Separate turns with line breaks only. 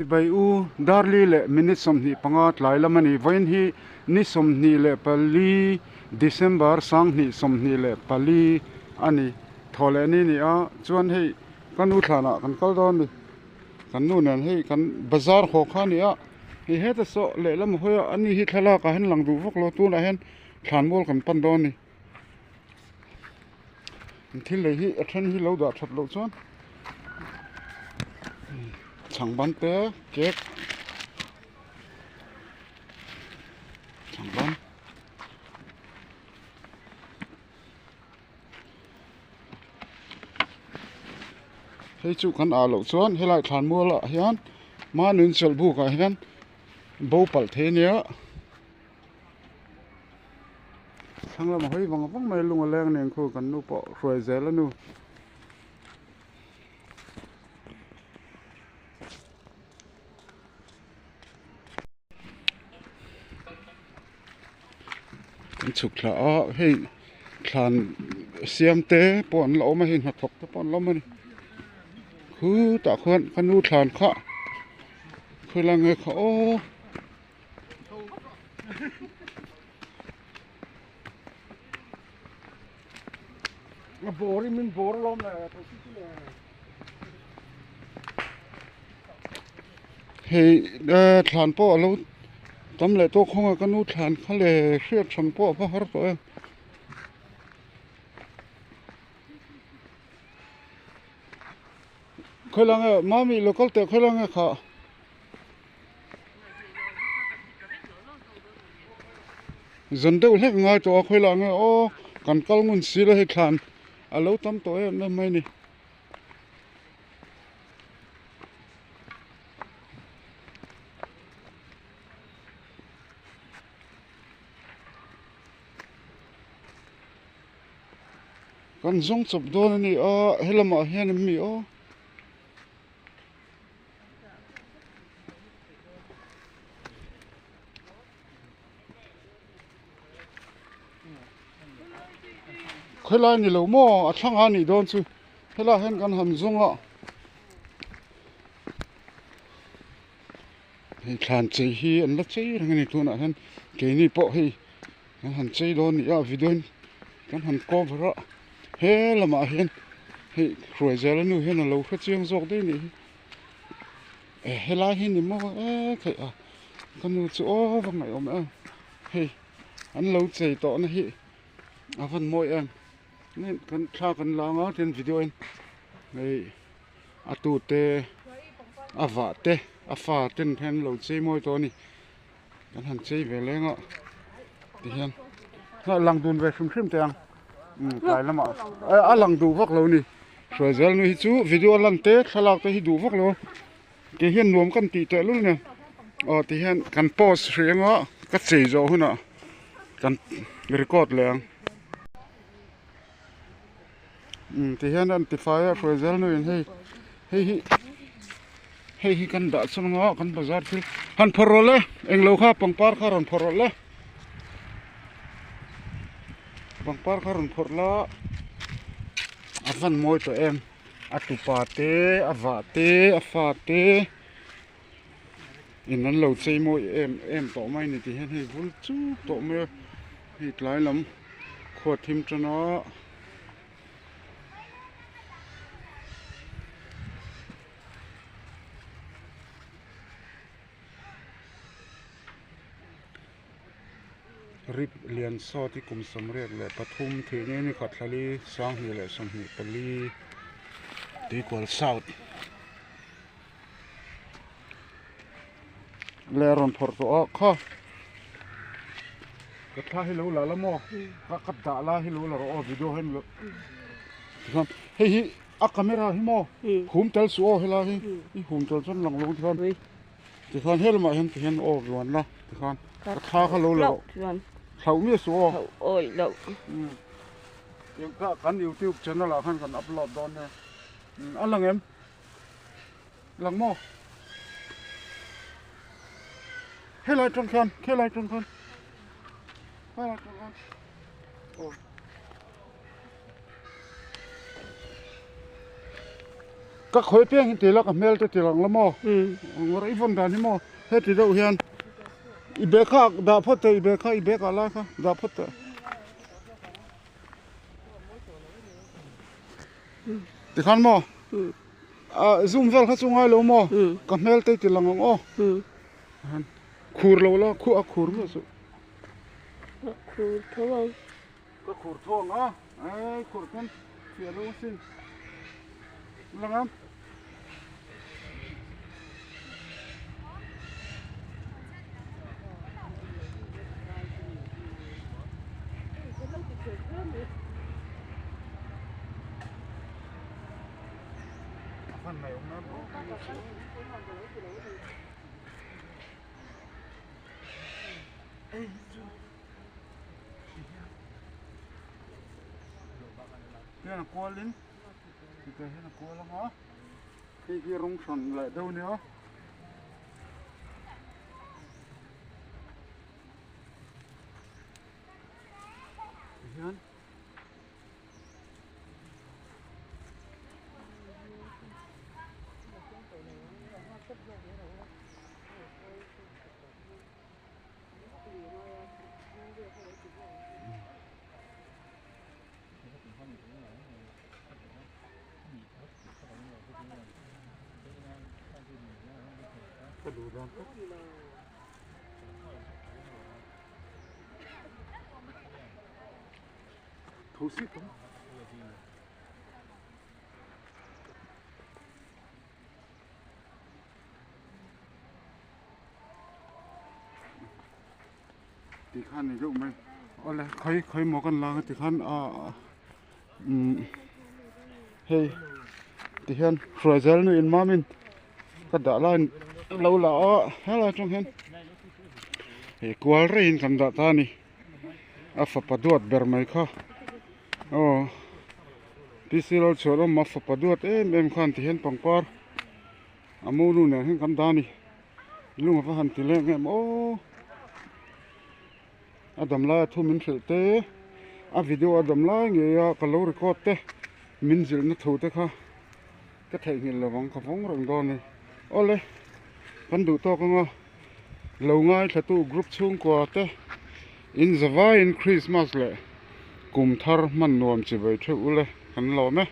Sipai u Darli leh minute 25 tlai lam a ni. Vawiin hi ni 24 December 2024 a ni. Thaw leh ni ni a, chuan hei ka nu thlanah kan kal dawn a ni. Kan nu nen hei kan bazar haw kha a ni a, hei heta saw lehlam a hawi a, ani hi thlalak ah hian lang duh vak lo, tunah hian thlanmual kan pan dawn a ni. Thil lei hi a then hi lo dah that loh chuan chhang ban te cake chhang ban hei chu kan ah loh chuan helai thlanmual ah hian mahni chawlhbuk ah hian bo palh thei ania. Thlang lamah hawi vang vang mai lung a leng nen khu kan nu pawh hruai zel a nu. Kan chhuk thla a hei thlan siam te pawh an la awm a hei hnathawk te pawh an la awm a ni khutah khuan ka nu thlan kha khawilai nge kha aw. A bawr in min bawr alawm le hei thlan pawh alo tam leh tawk khawng a ka nu thlan kha le hriat hran pawh a va har tawh em. Khawilai nge mami local teh khawilai nge khah. Zan deuh hlek ngai tawh a khawilah nge aw kan kal ngun si la hei thlan a lo tam tawh em em mai a ni. Kan zawng chawp dawn a ni a helamah hian em mi aw. Khawilai ni lo maw a thlang a nih dawn chu helaiah hian kan han zawng a hei thlan chei hi an la chei reng a ni tunah hian keini pawh hei kan han chei dawn a ni a video in kan han cover a he lamah hian hei hruai zel a nu hian a lo hre chiang zawk daih a nih hi e helai hi ni maw e theih a ka nu chu aw va ngaih awm em hei an lo chei tawh na hi a van mawi em kan thla kan la anga tin video in hei a tu te a vah te a fa ten hian an lo chei mawi tawh a ni. Kan han chei ve leng a tihian lang dun ve hrim hrim teh ang tlai lamah a lang duh vak lo a ni Hruaizel nu hi chu video a lan te thlalak te hi duh vak lo a kei hian nuam kan tih teh lul nen aw tihian kan post hrih anga ka chei zawh hunah kan record leh ang tihian an tifai a Hruaizel nu in hei hei hi. Hei hi kan dah chhung a kan bazar thil han phawrh rawlh e englo kha pangpar kha rawn phawrh rawlh e pangpar kha rawn phawrh la a van mawi tawh em a tupa te a vah te a fa te in an lo chei mawi em em tawh mai a ni tihian hei vul chuk tawh mai a hei tlai lam khua thim tan a. Rip lian sawt hi kum 73 thih ni ni khat thlali 2024 tuikual south leh a rawn phawrh tawh a kha ka thla hi lo la la maw ka ka dah lai hi lo la rawh aw video hian lo tikhan hei hi a camera hi maw hum tel suh aw helai hi i hum tel chuan lang lo tikhan tikhan he lamah hian tihian aw zuan la tikhan ka thla kha lo la rawh thlauh miah suh aw kan youtube channel ah khan kan upload dawn nia a lang em. Lang maw? Helai atang khan, helai atang khan. Helai atang khan. Oh. Ka khawi piang hi ti la ka hmel te ti lang la maw? Ngawr i vawn dan hi maw? Heti deuh hian i bag kha dah phawt teh i bag kha i bag ah lai kha dah phawt teh. Tikhan maw? Zoom vel kha chu ngai lo maw? Ka hmel te i ti lang ang aw. Khur lo la khuh a khur miah suh.
A khur tho ang.
Ka khur tho ang a, ei khur khan fiah lo asin. Lang ang. A fan mai awm na. Hian a kualin tikah hian a kual ang a hei hi rawng hran leh deuh a nia. Tihian. Ka duh dan tak. Tho si tawng. Ti khan ni deuh mai awle khawi khawi maw kan lang a ti khan ah umm hei ti hian hruai zel nu in mamin ka dah laiin lo la a helai atang hian hei kual rei in kan dah ta a ni a fapa duat ber mai kha aw P C Lalchhuanawma fapa duat em em khan ti hian pangpar a mo nu nen hian kan dah a ni. Lung ava han ti leng em aw a dam laia thu min hrilh te a video a dam lai ngei a ka lo record te min zilh na thu te kha ka theihnghilh lo ang ka vawng reng dawn a ni awle kan duh tawk anga lo ngaithla tu group chhungkua te in zavaiin Christmas leh kum thar hman nuam chi bai theuh ule kan lawm e.